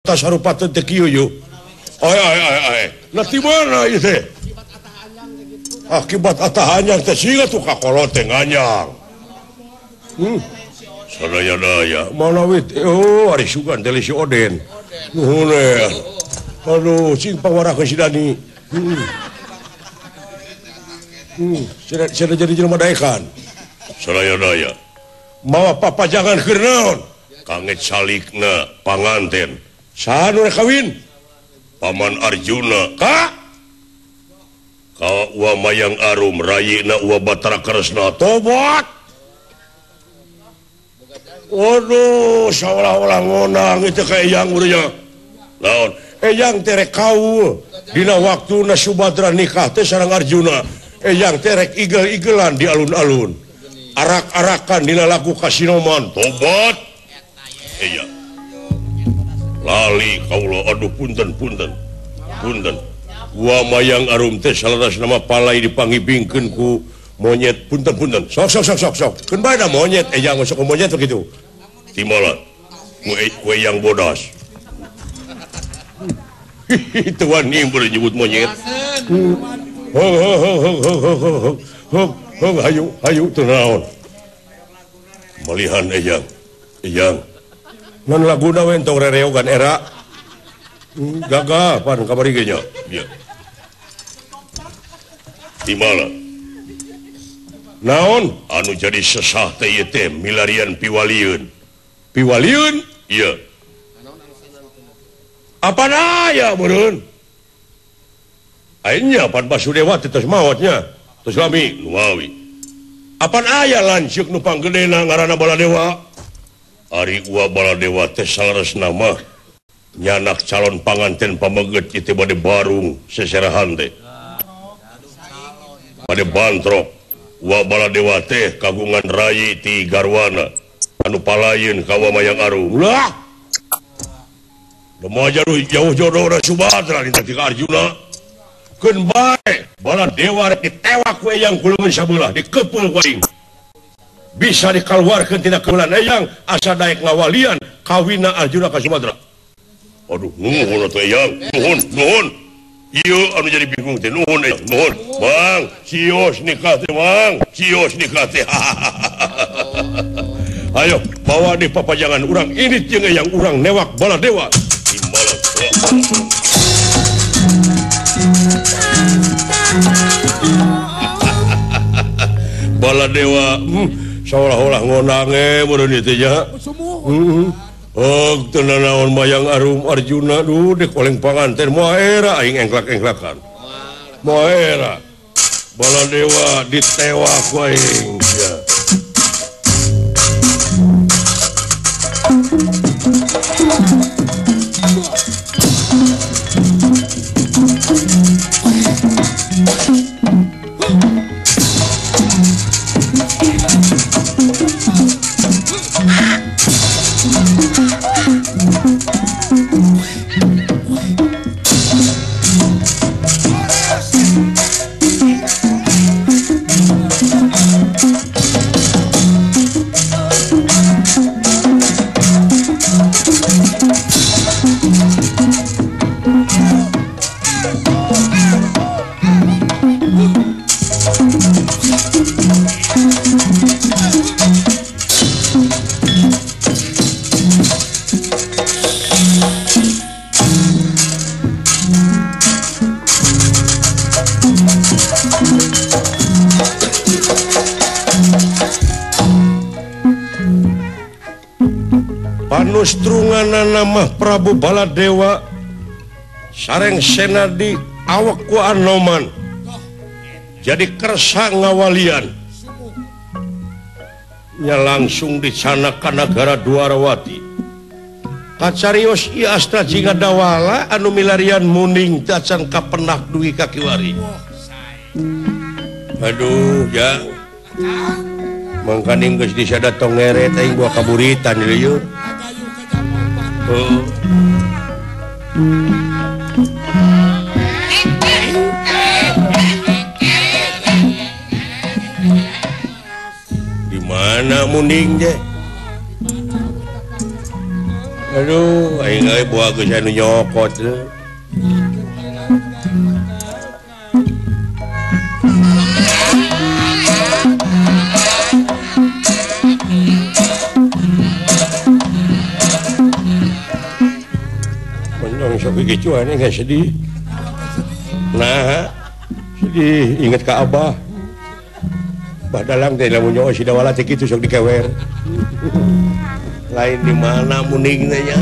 Tasarupa teu kieu yeuh. Ay ay ay ay. Lah ti mana ieu teh? Akibat atah anyang teh siga tuh kakolot teh nganyang. Sadaya daya mana wit oh ari sugan teh si Oden. Nuhun we. Aduh cing pawarakeun si Dani. Sudah jadi jelema daekan. Sadaya daya. Mawa papajangan keur naon? Kanget salikna panganten. Saha nu rek kawin? Paman Arjuna. Ka? Ka Wa Mayang Arum rayina Wa Batara Kresna. Tobat. Waduh, seolah-olah ngonang itu ka Eyang urang. Naon? Eyang teh rek kaul dina waktuna Subadra nikah teh sareng Arjuna. Eyang teh rek igel-igelan di alun-alun. Arak-arakan dina lagu kasinoman. Tobat. Eyang. Lali kaula aduh punten punten. Punten. Wa Mayang Arum teh salaras nama palai dipangibingkeun ku monyet punten punten. Sok sok sok sok sok. Keun bae da monyet Eyang sok monyet begitu. Timalan. Ku Eyang bodas. Itu wani boleh nyebut monyet. Ho ho ho ho ho ho ho ho hayu hayu teu naon. Malihan Eyang. Eyang. Ngan laguna we entong rereogan era. Gagah pan kamari ge nya. Ieu. Timala. Naon anu jadi sesah teh ieu teh milarian piwalieun. Piwalieun? Ieu. Apa aya meureun? Ayeuna pan Basudewa teh tos maot nya. Tos lami lumawi. Apan aya lanceuk nu panggedena ngaranna Baladewa? Ari Wa Baladewa teh saleresna mah nyanak calon panganten pameget ieu teh bade barung seserahan teh. Bade bantrok. Wa Baladewa teh kagungan rayi ti garwana anu palayeun ka Wa Mayang Arum. Lah. Moal jauh jodoh Subadra lintang ti Arjuna. Keun bae Baladewa rek ditewak ku Eyang ku leungeun sabelah dikepeul ku aing. Bisa dikaluarkeun tina keulan Eyang asa daek ngawalian kawinna Arjuna ka Subadra. Aduh nuhun atuh Eyang, nuhun, nuhun. Ieu anu jadi bingung teh nuhun Eyang, nuhun. Bang, cios nikah teh, Bang. Cios nikah teh. Ayo bawa di papajangan urang ini jeung Eyang urang newak Baladewa. Baladewa seolah-olah ngonange meureun ieu teh nya. Oh, teu nanaon Mayang Arum Arjuna duh dek oleng panganten moal era aing engklak-engklakan. Moal era. Baladewa ditewak ku aing sia. Panustrunganana mah Prabu Baladewa sareng Senadi awak ku Anoman jadi kersa ngawalian nya langsung dicanak ka nagara Dwarawati. Kacarios ieu Astra Jingga Dawala anu milarian muning tacan kapenak dugi ka kiwari. Aduh ya mangkaning geus disada tong ngeret aing buah kaburitan ieu. Oh. Di mana muning je? Aduh, aing euy buah geus anu nyokot. Mendong sok kicuan geus sedih. Nah, sedih inget ka Abah. Badalang teh lamun nyoos si Dawala teh kitu sok dikewer. Lain di mana munding teh nya.